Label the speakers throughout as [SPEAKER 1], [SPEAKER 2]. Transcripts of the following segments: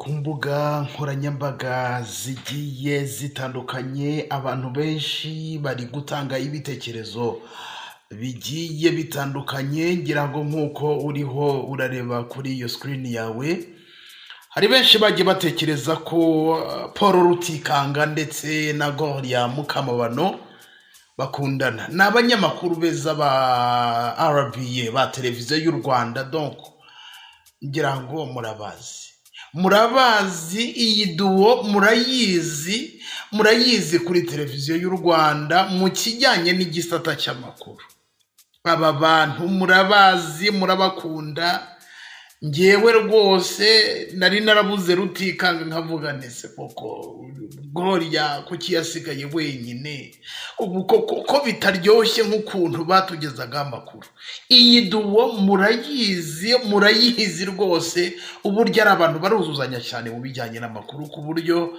[SPEAKER 1] Ku mbuga nkoranyambaga zigiye zitandukanye, abantu benshi bari gutanga ibitekerezo bigiye bitandukanye. Ngira ngo nk'uko uriho urareba kuri iyo screen yawe, hari benshi bagiye batekereza ko Paul Rutikanga ndetse na Gloria Mukamabano bakundana. Ni abanyamakuru beza ba RBA, ba Televiziyo y'u Rwanda. Donc ngira ngo murabazi, murabazi iyi duo, murayizi, murayizi kuri Televiziyo y'u Rwanda mu kijyanye n'igisata cy'amakuru. Aba bantu murabazi, murabakunda. Ngewe rwose nari narabuze Rutikanga, nkavuga nese koko Gloria kuki yasigaye wenyine ubu koko ko bitaryoshye nk'ukuntu batugezagaho amakuru? Iyi duo murayizi, murayizi rwose, uburyo ari abantu baruzuzanya cyane mu bijyanye n'amakuru, ku buryo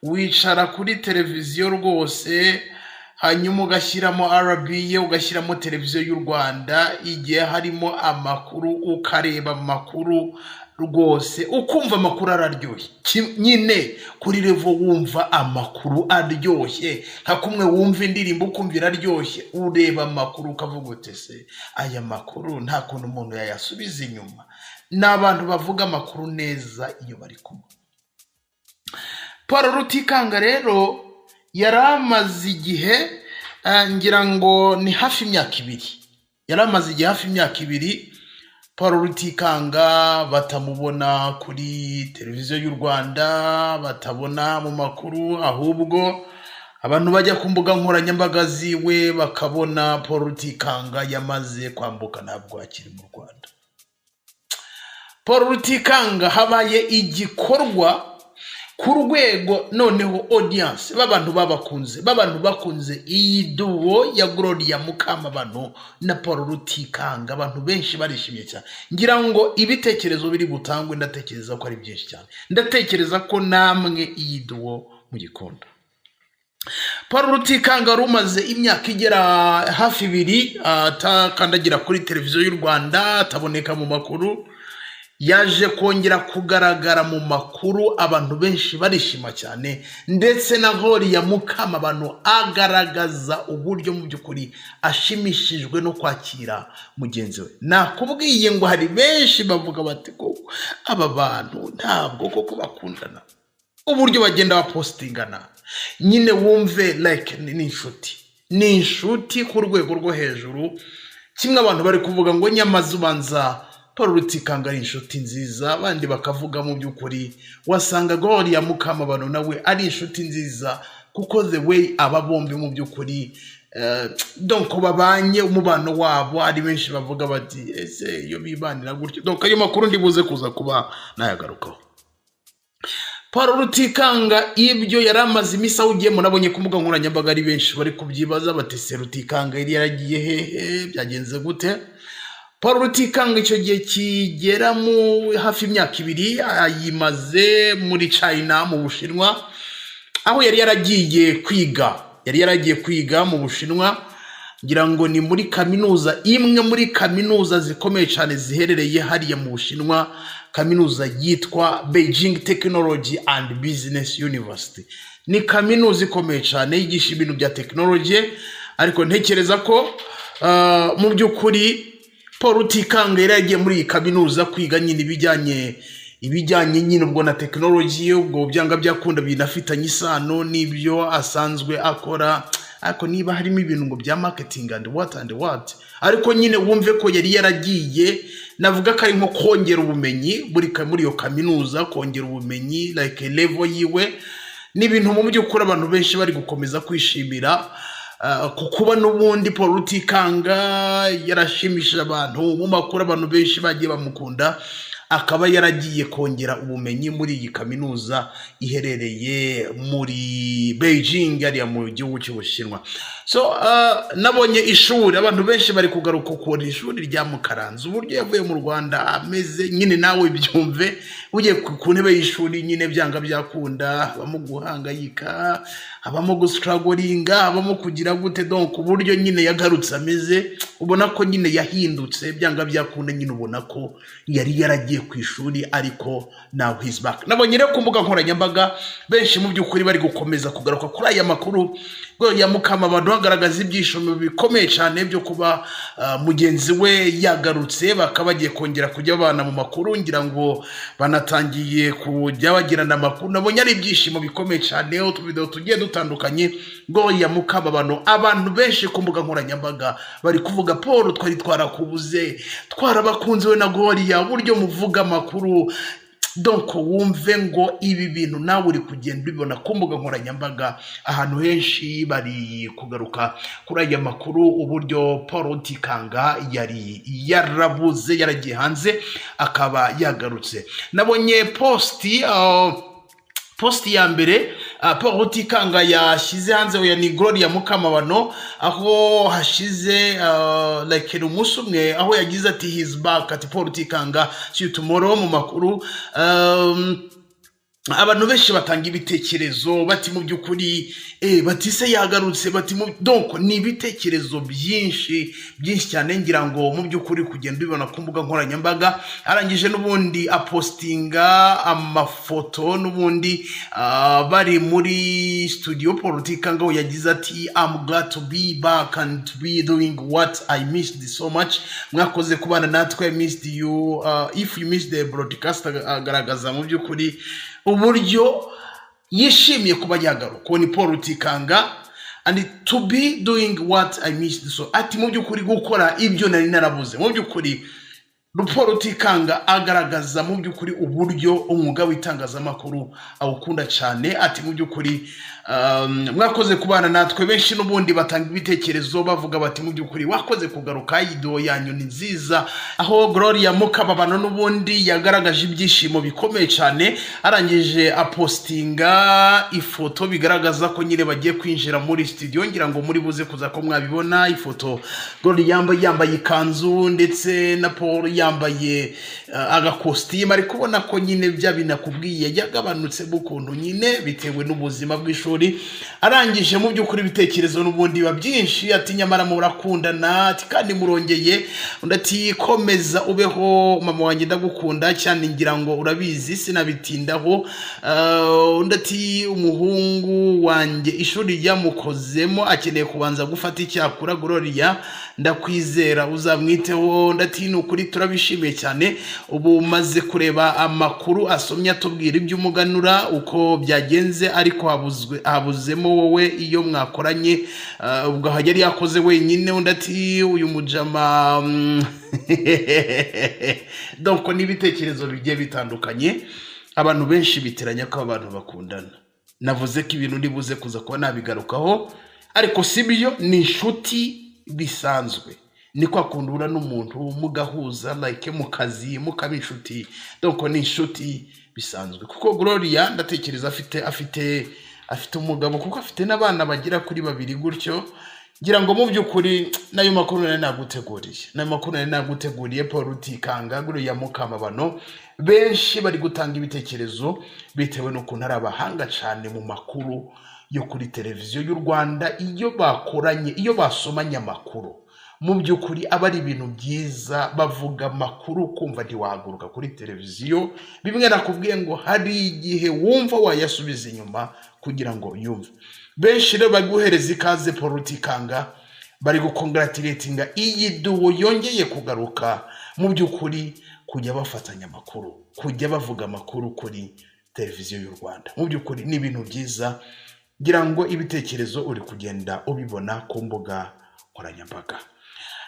[SPEAKER 1] wicara kuri televiziyo rwose, hanyuma ugashyiramo RBA, ugashyiramo Televiziyo y'u Rwanda, igihe harimo amakuru ukareba amakuru rwose, ukumva amakuru araryoshye. Nyine kuri level wumva amakuru aryoshye nka kumwe wumva indirimbo ukumva iraryoshye. Ureba amakuru ukavuga uti: "Se aya makuru nta kuntu umuntu yayasubiza inyuma?" Ni abantu bavuga amakuru neza iyo bari kumwe. Paul Rutikanga rero yari amaze igihe, ngira ngo ni hafi imyaka 2, yari amaze igihe hafi imyaka 2 Paul Rutikanga batamubona kuri Televiziyo y'u Rwanda, batabona mu makuru, ahubwo abantu bajya ku mbuga nkoranyambaga ziwe bakabona Paul Rutikanga yamaze kwambuka, ntabwo akiri mu Rwanda. Paul Rutikanga habaye igikorwa ku rwego noneho audience b'abantu babakunze, b'abantu bakunze iyi duo ya Gloria Mukamabano na Paul Rutikanga. Abantu benshi barishimye cyane. Ngira ngo ibitekerezo biri butangwe, ndatekereza ko ari byinshi cyane, ndatekereza ko namwe iyi duo mugikunda. Paul Rutikanga wari umaze imyaka igera hafi 2 atakandagira kuri Televiziyo y'u Rwanda, ataboneka mu makuru, yaje kongera kugaragara mu makuru, abantu benshi barishima cyane, ndetse na Gloria Mukamabano agaragaza uburyo mu by'ukuri ashimishijwe no kwakira mugenzi we. Nakubwiye ngo hari benshi bavuga bati: "Koko aba bantu ntabwo koko bakundana?" Uburyo bagenda bapostingana nyine, wumve like ni inshuti, ni inshuti ku rwego rwo hejuru. Kimwe abantu bari kuvuga ngo nyamaze ubanza Paul Rutikanga ari inshuti nziza, abandi bakavuga mu by'ukuri wasanga Gloria Mukamabano nawe ari inshuti nziza, kuko the way aba bombi mu by'ukuri donc babanye, umubano wabo, ari benshi bavuga bati: "Ese iyo bibanira gutyo?" Donc ayo makuru ndibuze kuza kuba nayagarukaho. Paul Rutikanga ibyo yari amaze iminsi awugiyemo, nabonye ku mbuga nkoranyambaga ari benshi bari kubyibaza bati: "Se Rutikanga yari yaragiye hehe? Byagenze gute?" Paul Rutikanga icyo gihe kigera mu hafi imyaka 2 ayimaze muri China, mu Bushinwa, aho yari yaragiye kwiga. Yari yaragiye kwiga mu Bushinwa, ngira ngo ni muri kaminuza imwe muri kaminuza zikomeye cyane ziherereye hariya mu Bushinwa, kaminuza yitwa Beijing Technology and Business University. Ni kaminuza ikomeye cyane yigisha ibintu bya tekinoloji, ariko ntekereza ko mu by'ukuri Paul Rutikanga yari yagiye muri iyi kaminuza kwiga nyine ibijyanye nyine ubwo na tekinoloji, ubwo byanga byakunda binafitanye isano n'ibyo asanzwe akora, ariko niba harimo ibintu ngo bya marketing and what and what, ariko nyine wumve ko yari yaragiye, navuga ko ari nko kongera ubumenyi muri iyo kaminuza, kongera ubumenyi like level yiwe. Ni ibintu mu by'ukuri abantu benshi bari gukomeza kwishimira, ku kuba n'ubundi Paul Rutikanga yarashimishije abantu mu makuru, abantu benshi bagiye bamukunda, akaba yaragiye kongera ubumenyi muri iyi kaminuza iherereye muri Beijing, hariya mu gihugu cy'Ubushinwa. So nabonye ishuri, abantu benshi bari kugaruka ukuntu ishuri rya Mukaranze, uburyo yavuye mu Rwanda ameze nyine, nawe byumve. Ugiye ku ntebe y'ishuri nyine, byanga byakunda habamo guhangayika, habamo gustrugglinga, habamo kugira gute. Donc uburyo nyine yagarutse ameze, ubona ko nyine yahindutse. Byanga byakunda nyine ubona ko yari yaragiye ku ishuri, ariko now he's back. Nabonye rero ku mbuga nkoranyambaga benshi mu by'ukuri bari gukomeza kugaruka kuri aya makuru ya Mukamabano, bagaragaza ibyishimo bikomeye cyane byo kuba mugenzi we yagarutse, bakaba bagiye kongera kujya babana mu makuru. Ngira ngo banatangiye kujya bagirana amakuru. Nabonye ari ibyishimo bikomeye cyane, utuvidewo tugiye dutandukanye ngo ya Mukamabano. Abantu benshi ku mbuga nkoranyambaga bari kuvuga: "Paul, twari twarakubuze, twarabakunze we na Gloria, uburyo muvuga amakuru." Donc wumve ngo ibi bintu nawe uri kugenda ubibona ku mbuga nkoranyambaga, ahantu henshi bari kugaruka kuri aya makuru, uburyo Paul Rutikanga yari yarabuze, yaragiye hanze, akaba yagarutse. Nabonye post ya mbere Paul Rutikanga yashyize hanze, oya, ni Gloria Mukamabano, aho hashize like umunsi umwe, aho yagize ati: "He's back," ati: "Paul Rutikanga, see you tomorrow mu makuru." Abantu benshi batanga ibitekerezo bati: "Mu by'ukuri bati se yagarutse?" Bati donc ni ibitekerezo byinshi byinshi cyane. Ngira ngo mu by'ukuri kugenda ubibona ku mbuga nkoranyambaga. Arangije n'ubundi apostinga amafoto n'ubundi bari muri studio. Paul Rutikanga ngo yagize ati: "I'm glad to be back and to be doing what I missed so much. Mwakoze kubana natwe, I missed you. If you missed the broadcast." Agaragaza mu by'ukuri uburyo yishimiye kuba yagaruka. Uwo ni Paul Rutikanga. "And to be doing what I missed so," ati mu by'ukuri gukora ibyo nari narabuze. Mu by'ukuri Paul Rutikanga agaragaza mu by'ukuri uburyo umwuga w'itangazamakuru awukunda cyane, ati mu by'ukuri mwakoze kubana natwe. Benshi n'ubundi batanga ibitekerezo bavuga bati: "Mu by'ukuri wakoze kugaruka, iyi duo yanyu ni nziza." Aho Gloria Mukamabano n'ubundi yagaragaje ibyishimo bikomeye cyane, arangije apostinga ifoto bigaragaza ko nyine bagiye kwinjira muri studio. Ngira ngo muri buze kuza ko mwabibona ifoto, Gloria yambaye ikanzu ndetse na Paul yambaye agakositimu. Ari kubona ko nyine bya binakubwiye yagabanutse ukuntu nyine bitewe n'ubuzima bw'ishuri. Arangije mu by'ukuri ibitekerezo n'ubundi biba byinshi, ati: "Nyamara murakundana," ati: "Kandi murongeye." Undi ati: "Komeza ubeho mama wanjye, ndagukunda cyane, ngira ngo urabizi, sinabitindaho." Undi ati: "Umuhungu wanjye ishuri ryamukozemo, akeneye kubanza gufata icyakura. Gloria, ndakwizera uzamwiteho." Undi ati: "Ni ukuri turabishimiye cyane, ubu umaze kureba amakuru asomye atubwira iby'umuganura uko byagenze, ariko habuzemo wowe iyo mwakoranye, ubwo yari yakoze wenyine." Undi ati: "Uyu mujama." Donc n'ibitekerezo bigiye bitandukanye. Abantu benshi bitiranya ko abantu bakundana. Navuze ko ibintu ndibuze kuza kuba nabigarukaho, ariko si byo, ni inshuti bisanzwe. Ni kwa kundi uhura n'umuntu mugahuza like mu kazi, mukaba inshuti. Donc ni inshuti bisanzwe, kuko Gloria ndatekereza afite umugabo, kuko afite n'abana bagera kuri babiri gutyo. Ngira ngo mu by'ukuri nayo makuru nari naguteguriye. Paul Rutikanga, Gloria Mukamabano, benshi bari gutanga ibitekerezo bitewe n'ukuntu ari abahanga cyane mu makuru yo kuri Televiziyo y'u Rwanda. Iyo bakoranye, iyo basomanye amakuru, mu by'ukuri aba ari ibintu byiza. Bavuga amakuru kumva ntiwahaguruka kuri televiziyo. Bimwe nakubwiye ngo hari igihe wumva wayasubiza inyuma kugira ngo uyumve. Benshi rero bari guhereza ikaze Paul Rutikanga, bari gucongratulatinga iyi duo yongeye kugaruka, mu by'ukuri kujya bafatanya amakuru, kujya bavuga amakuru kuri Televiziyo y'u Rwanda. Mu by'ukuri ni ibintu byiza. Ngira ngo ibitekerezo uri kugenda ubibona ku mbuga nkoranyambaga.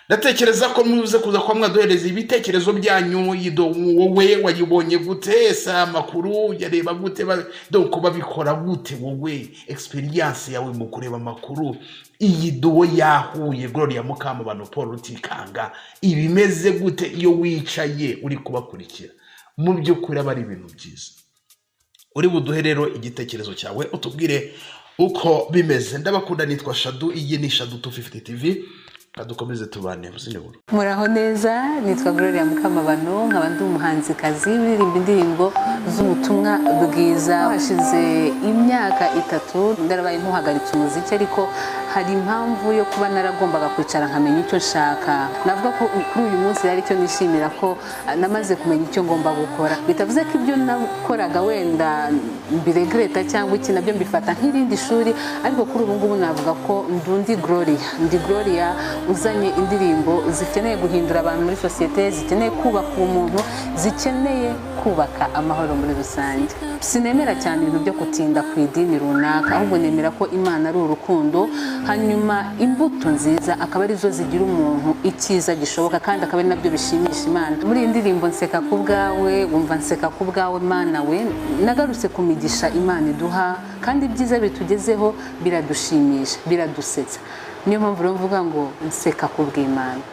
[SPEAKER 1] Ndatekereza ko muze kuza kuba mwaduhereza ibitekerezo byanyu. Yido wowe wayibonye gute? Ese amakuru yareba gute? Donc babikora gute? Wowe experience yawe mu kureba amakuru, iyi duo yahuye, Gloria Mukamabano, Paul Rutikanga, ibimeze gute iyo wicaye uri kubakurikira? Mu by'ukuri aba ari ibintu byiza. Uri buduhe rero igitekerezo cyawe, utubwire uko bimeze. Ndabakunda, nitwa Shadu, iyi ni Shadu 250 TV. Dukomeze tubane mu zindi nkuru.
[SPEAKER 2] Muraho neza, nitwa Gloria Mukamabano, nkaba ndi umuhanzikazi uririmba indirimbo z'ubutumwa bwiza. Hashize imyaka 3 ndarabaye ntuhagaritse umuziki, ariko hari impamvu yo kuba naragombaga kwicara nkamenya icyo nshaka. Navuga ko kuri uyu munsi hari icyo nishimira, ko namaze kumenya icyo ngomba gukora. Bitavuze ko ibyo nakoraga wenda mbiregreta cyangwa iki, nabyo mbifata nk'irindi shuri. Ariko kuri ubu ngubu navuga ko ndundi Gloria, ndi Gloria uzanye indirimbo zikeneye guhindura abantu muri sosiyete, zikeneye kubaka ubumuntu, zikeneye kubaka amahoro muri rusange. Sinemera cyane ibintu byo gutinda ku idini runaka, ahubwo nemera ko Imana ari urukundo, hanyuma imbuto nziza akaba arizo zigira umuntu icyiza gishoboka, kandi akaba ari nabyo bishimisha Imana. Muri iyi ndirimbo "Nseka ku bwawe", wumva "Nseka ku bwawe Mana we", nagarutse ku migisha Imana iduha, kandi ibyiza bitugezeho biradushimisha, biradusetsa. Niyo mpamvu rero mvuga ngo nseka ku bw'Imana.